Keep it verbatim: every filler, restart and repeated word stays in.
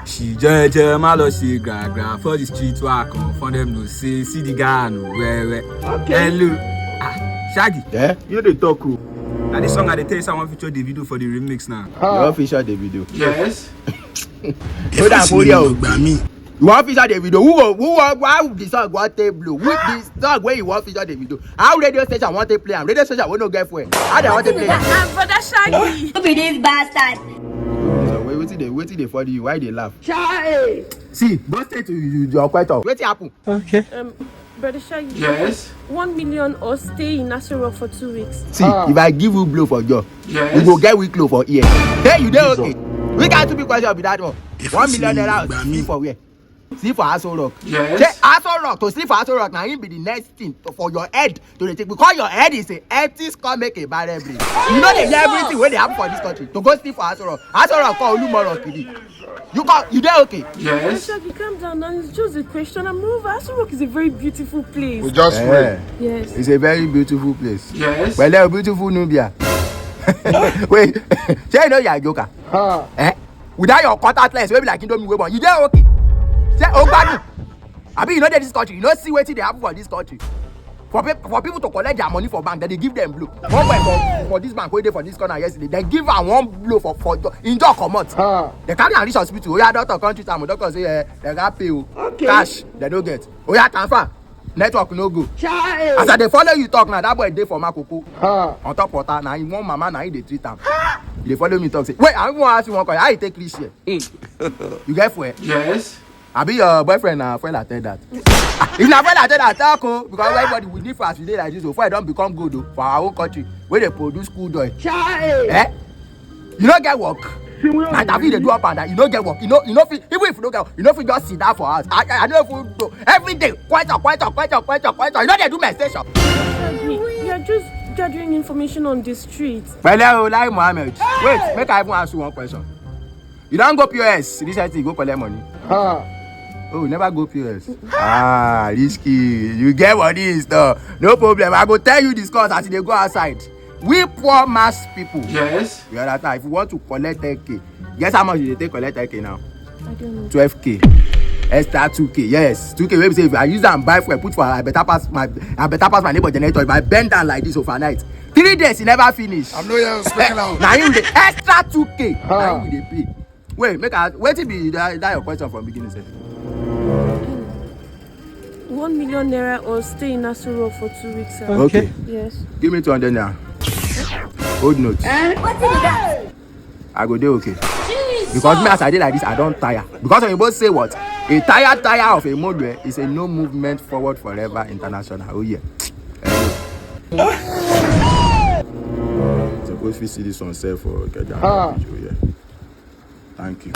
She judge her, my lord, she gra gra. For the street, work on, for them no say, see the guy, no, where, where. Okay. Hello. Ah, Shaggy. Yeah? You dey talk o. Now this song I dey tell you, someone feature the video for the remix now. You wan feature the video? Yes. Hold on for there o. You wan feature the video? Who go, who go, how the song wan take blow? Which the song wey you wan feature the video? How radio station wan take play am? Radio station wey no get fuel. How dem wan take play am? Ah, brother Shaggy. Who be this bastard? So wait, wetin dey, wetin dey follow you? Why you dey laugh? Chai. See, go straight to you, your question. Wetin happen? Um, brother Shaggy. Yes. One million or stay in Aso Rock for two weeks. See, if I give you blow for jaw, you Yes. go get weak blow for ear. Hey, you dey okay? Which kind stupid question be that one? One million naira, see for where? See for Aso Rock. Yes. Say Aso Rock, to sleep for Aso Rock, na him be the next thing to, for your head to dey take, because your head is a empty skull, make a barren brain. You no dey hear everything wey dey happen for this country. To go sleep for Aso Rock, Aso Rock call Olumo Rock kiri. You call, you dey okay? Yes. Shaggy, calm down now. It's just a question. And moreover, Aso Rock is a very beautiful place. We just wait. Yes. It's a very beautiful place. Yes. Well, a beautiful Nubia. Wait, shey you know you are joker? Eh? Without your contact lens, wey be like Indomie wey burn, you dey okay? Shey o gbadun? Abi you no dey this country? You no see wetin dey happen for this country? For, pe- for people to collect their money for bank, dem dey give them blow. One boy for, for this bank wey dey for this corner yesterday, dem give am one blow for, for door. Him door comot. Dem carry am reach hospital. Oya, doctor come treat am. Doctor say, eh, dem gats pay o. Cash dem no get. Oya, transfer. Network no go. As I dey follow you talk now, that boy dey for Makoko. On top water, na him one mama, na him dey treat am. You dey follow me talk say, wait, I wan ask you one question. How you take reach here? You get fuel? Yes. Abi your boyfriend na fuel attendant? Ah, if na fuel attendant, talk o, because everybody, we need fuel as we dey like this o. Fuel don become gold o for our own country wey dey produce cool joy. Eh? You no get work? Na interview dey do up and down. You no get work. You no, you no fit, even if you no get work, you no fit just sit down for house. I, I, I no even do every day. Question, question, question, question, question. You no dey do menstruation. Shaggy, you're just gathering information on the street. Pẹ̀lẹ́ o, Lai Mohammed. Wait, make I even ask you one question. You don go P O S recently, go collect money? Oh, you never go P O S. Ah, risky. You get money in store. No problem. I go tell you this cause as you dey go outside. We poor mass people. Yes. You understand? If you want to collect ten K, guess how much you dey take collect ten K now? I don't know. Twelve K. Extra two K. Yes, two K wey be say if I use am buy fuel, put for, I better pass my, I better pass my neighbor generator. If I bend down like this overnight, three days e never finish. I'm not here to speak loud. Na him dey extra two K. Na him dey pay. Wait, make I, wetin be that, that your question from beginning sef? One million naira or stay in Aso Rock for two weeks. Sir. Okay. Yes. Give me two hundred naira. Hold note. Wetin be that? I go dey okay. Because me, as I dey like this, I don tire. Because oyinbo say what? A tire tire of a model is a no movement forward forever international. Oh yeah. Suppose fit see this one sef for Ikeja. Oh yeah. Thank you.